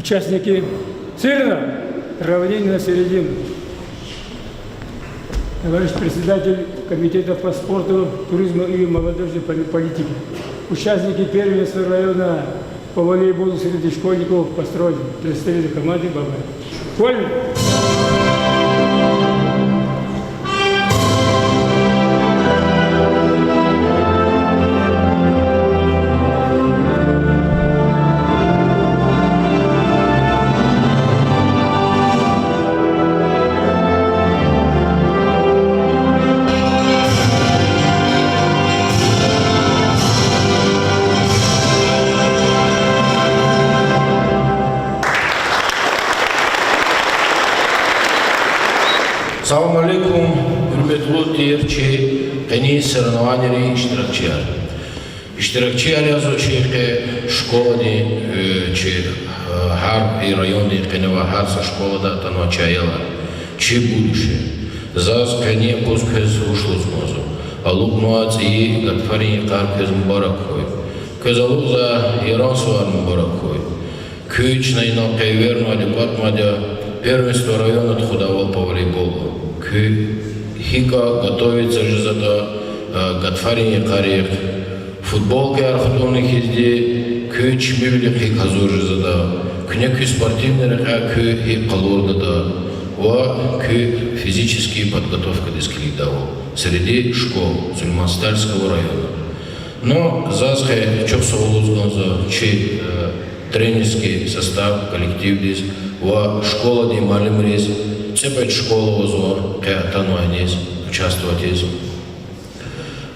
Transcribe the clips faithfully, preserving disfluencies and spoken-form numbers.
Участники, смирно! Равнение на середину. Товарищ председатель Комитета по спорту, туризму и молодежной поли-, политике. Участники первенства района по волейболу среди школьников Построя. Представители команды Бабай. Вольно! Салам алейкум, гьуьрметлу тир чи къенин соревнованийрин иштиракчияр. Иштиракчияр язва чи къе школадин, э, чи, э, гьар и райондин къене авай гьар са школада атанвай чи аялар, чи будущее. Заз къенин юкъуз квез вуч лугьуз кӀанзава? Алукьнавай цӀийи гатфарин йикъар квез мубарак хьуй. Квез алукьзавай Яран сувар мубарак хьуй. Куьн чна инал къе эвернавайди, кӀватӀнавайди я, первенство района тухудайвал по волейболу. Куьн гьикӀ готовиться жезватӀа, э, гатфарин йикъарихъ, футболкаяр хтӀунни хьизди, куьн чимивилихъ гьикӀ гьазур жезватӀа, куьне куь спортивный рекьяй куьн гьикӀ къалурдатӀа ва куь физический подготовкадиз килигдайвал среди школ Сулейман-Стальского района. Ну, заз къе чухсагъул лугьуз кӀанзава чи, э, тренерский состав, коллективдиз ва школадин муаллимриз, цӀикьвед школа авазва къе атанвайди участвовать ийиз.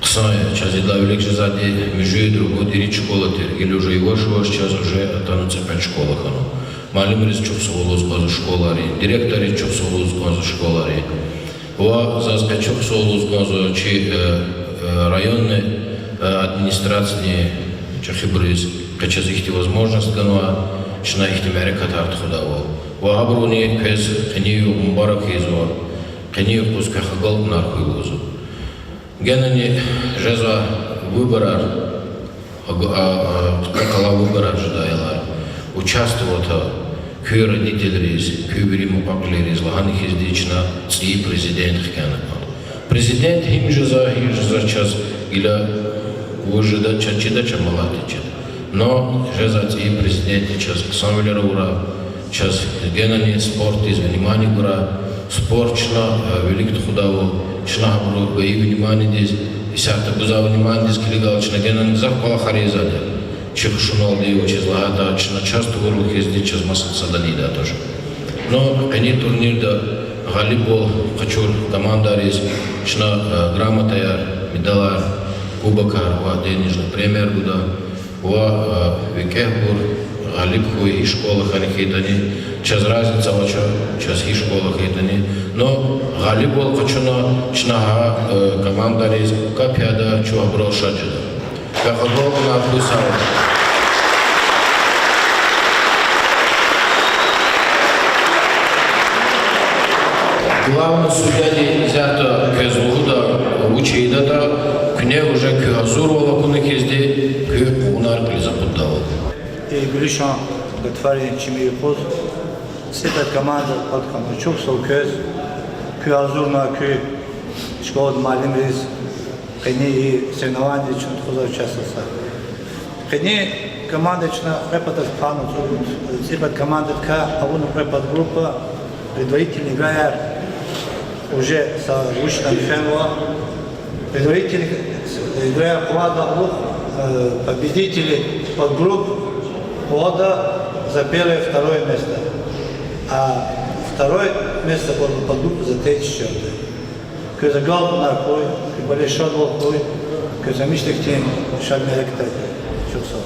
Хъсан я, чаз идалай вилик жезвайди муьжуьд, ругуд, ирид школа тир, или уже иваш-иваш чаз уже атана цӀикьвед школа хьанва. Муаллимриз чухсагъул лугьуз кӀанзава школайрин, директорриз чухсагъул лугьуз кӀанзава школайрин. Ва заз къе чухсагъул лугьуз кӀанзава чи, э, э, районный, э, администрациядин чӀехибуруз, къе чаз ихьтин возможность ганва чна ихьтин мярекатар тухудайвал. Ва гьабуруни квез къенин югъ мубарак ийизва, къенин юкъуз квехъ агалкьунар хьуй лугьузва. Генани жезва выборар, а, а, къе къалай выборар жедай аялар, участвовать авуртӀа, куь родительриз, куь вири мукьва-кьилийриз лагьана хьизди чна цӀийи президент хкяна кӀанда. Президент гьим жезва, гьим жезва чаз гила вуж жеда, чаз чида, чаз малатди чида. Но жезва цӀийи президентди чаз хъсанвилер авурай, чаз генани спортдиз внимание гурай, спорт чна, э, вилик тухудайвал, чна гьабуру гайи вниманиедиз, исятда гузвай вниманиедиз килигайла чна генани гзаф кӀвалахар ийизвайди я. Чи хушуналди, вучиз лагьайтӀа чна чаз тавурла хьизди чаз маса садани ийидай туш. Ну, къенин турнирда гъалибвал къачур командайриз чна, э, грамотаяр, медалар, кубокар ва денежный премияр гуда. Ва, э, викӀегьбур гъалиб хьуй, гьи школа хьана хьайитӀани, чаз разница авач, чаз гьи школа хьайитӀани. Ну, гъалибвал къачуна чна гьа, э, командайриз капида чу абурал шад жеда. Квехъ агалкьунар хьуй, сагърай. Главный судьяди исятда квез лугьуда, вуч ийидатӀа, куьне уже куь гьазурвал акуна хьизди, куь къугъунар кьилиз акъуддайвал. И гуьлуьшан гатфарин чими юкъуз цӀикьвед команда кьвед хьанва. Чухсагъул квез, куьн гьазурнавай куь школадин муаллимриз, къенин и соревнованиедиз чун тухузвай участвовать ийиз. Къенин команда чна кьве патаз хъвана, цӀикьвед командадикай авуна кьве подгруппа, предварительный играяр уже са вуч ятӀани фенва. Предварительный играяр къугъвадалди, э, победители подгрупп къугъвада за первое, второе место. А второе место къугъвада подгруппа за третье, четвёртое. Квез агалкьунар хьуй, куь кӀвале шадвал хьуй, квез гьамиша ихьтин шад мярекатар хьуй. Чухсагъул.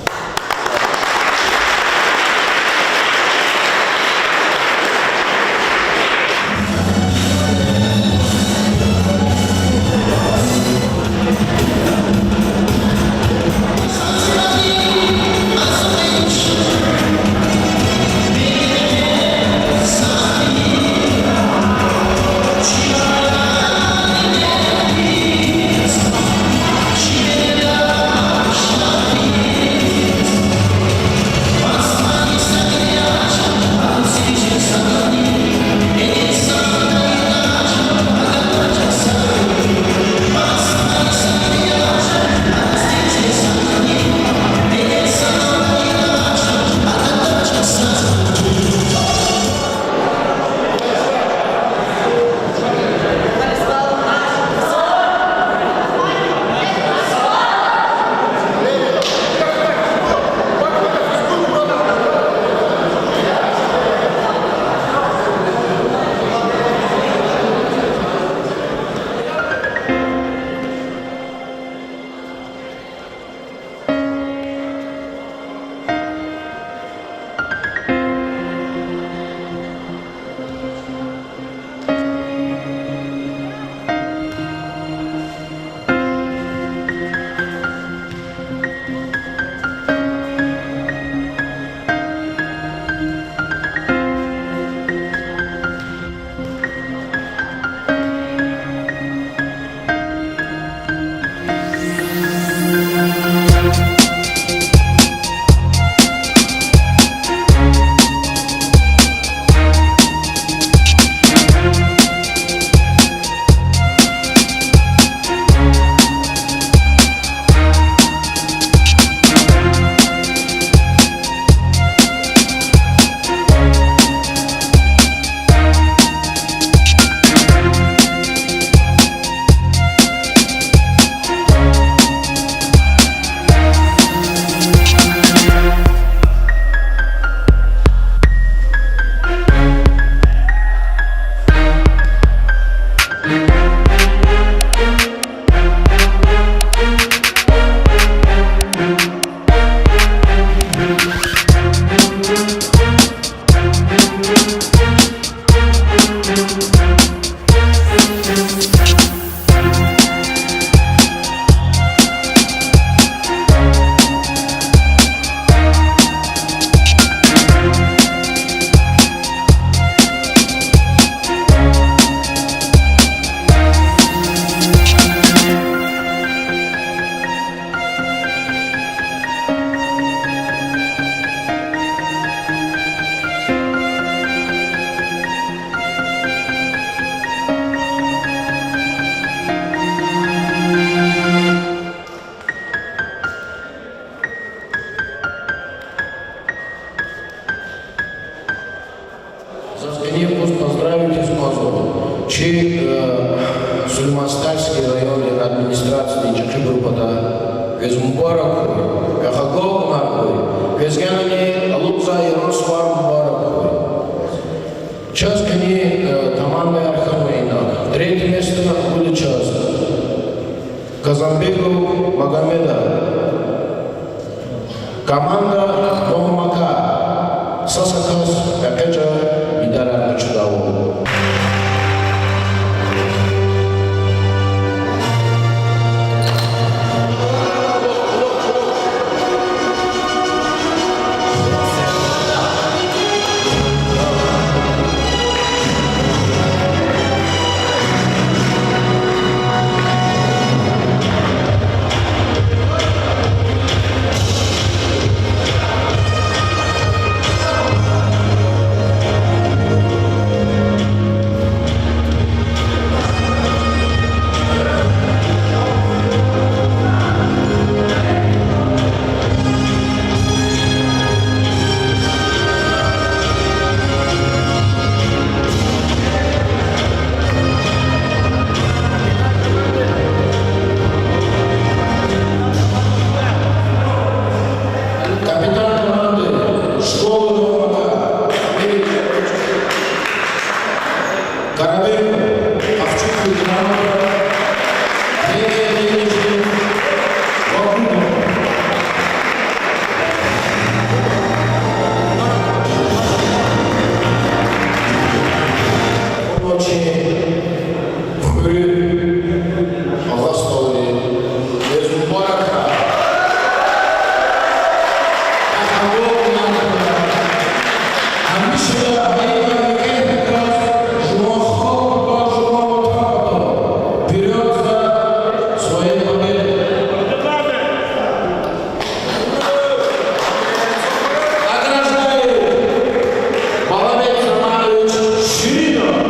Монастырский районный администрациядин чӀехибур пата квез мубарак хьуй, квехъ агалкьунар хьуй, квез генани алукьзавай Яран сувар мубарак хьуй. Чаз къенин, э, командаяр хьанва ина. Третье место гуда чаз Казанбеков Магомеда. Команда Богьумака. Са-са кас экъечӀ, медалар къачудайвал. Капитан команды школы Богьумака Карабек Ахчук Култанов, Левия Левичи Вагубов. Очень хуьруьн агъа СтӀалрин. Квез мубарак. Гьамиша я гьа икӀ рикӀин патал жуван халкь патал, жуван ватан патал. Вперёд за свои победы! Награждаю Балабек Заманович Ширинов.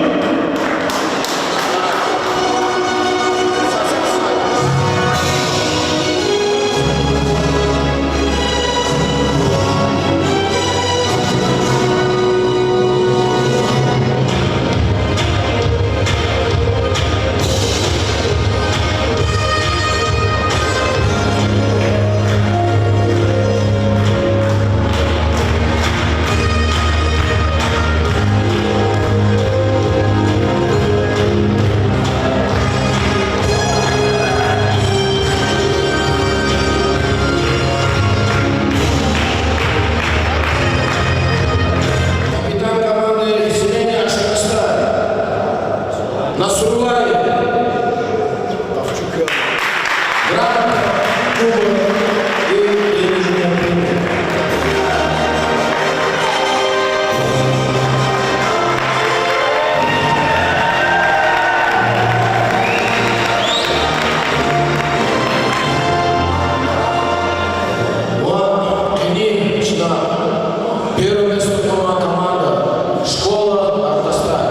Капитан команды «Селение Ашхаста» Насруллаев. Грамота, кубок и денежная премия. Ва къенин чна первое место хьана команда школа Артастар.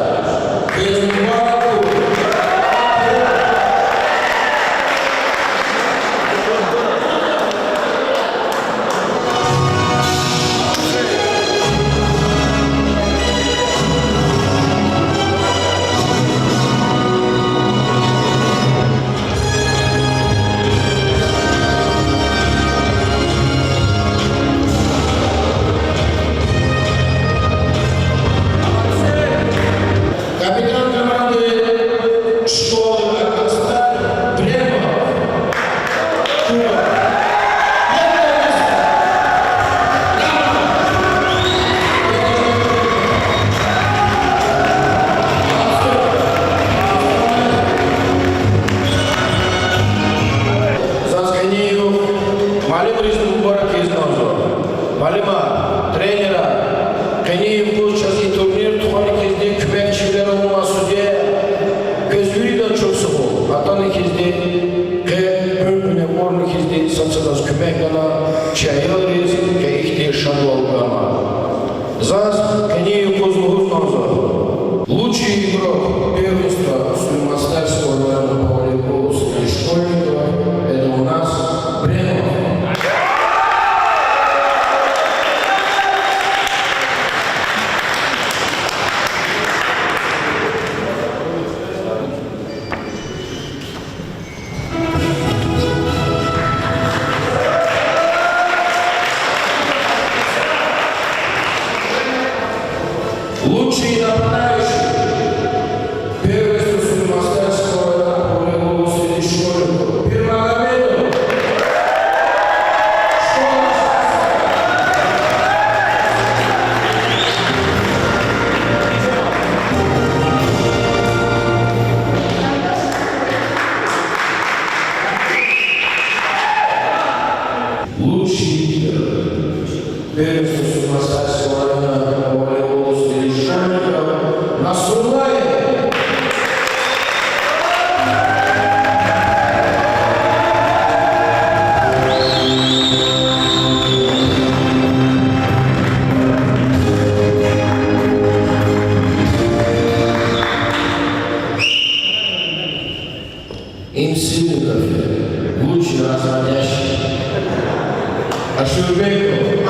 Квез мубарак. Капитан команды школы Артастар Бремов. Заз къенин югъ муаллимриз мубарак ийиз кӀанзава. Муаллимар, тренерар, къенин юкъуз чаз и турнир тухвана килигна куьмекчивилер авунвай судьяяр, квез виридаз чухсагъул, атана килигна къе гьуьркьуьне кьурна килигна сад садаз куьмек гана, чи аялриз къе ихьтин шадвал гана. Заз къенин юкъуз лугьуз кӀанзава: лучший игрок первенства Сулейман-Стальского района по волейболу среди школьников — это у нас Бремов. Им сильный график, лучший разводящий. Ашурбеков.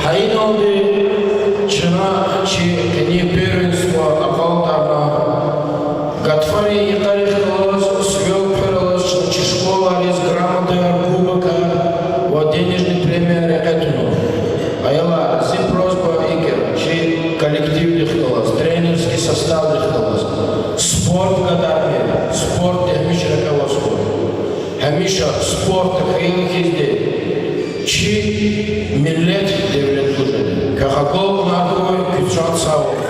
Гьа иналди чна чи къенин первенство акьалтӀарна. Гатфарин йикъарихъ галаз, сивел хъвер алаз чна чи школайриз грамотаяр, кубокар ва денежный премияяр рекье туна. Аялар, зи просьба икӀ я, чи коллективдихъ галаз, тренерский составдихъ галаз: спорт гадармир, спортди гьамиша рекье аваз хьуй. Гьамиша спортди хьайила хьизди чи миллет девлетлу жеда. Квехъ агалкьунар хьуй, куьн чан сагъ хьуй.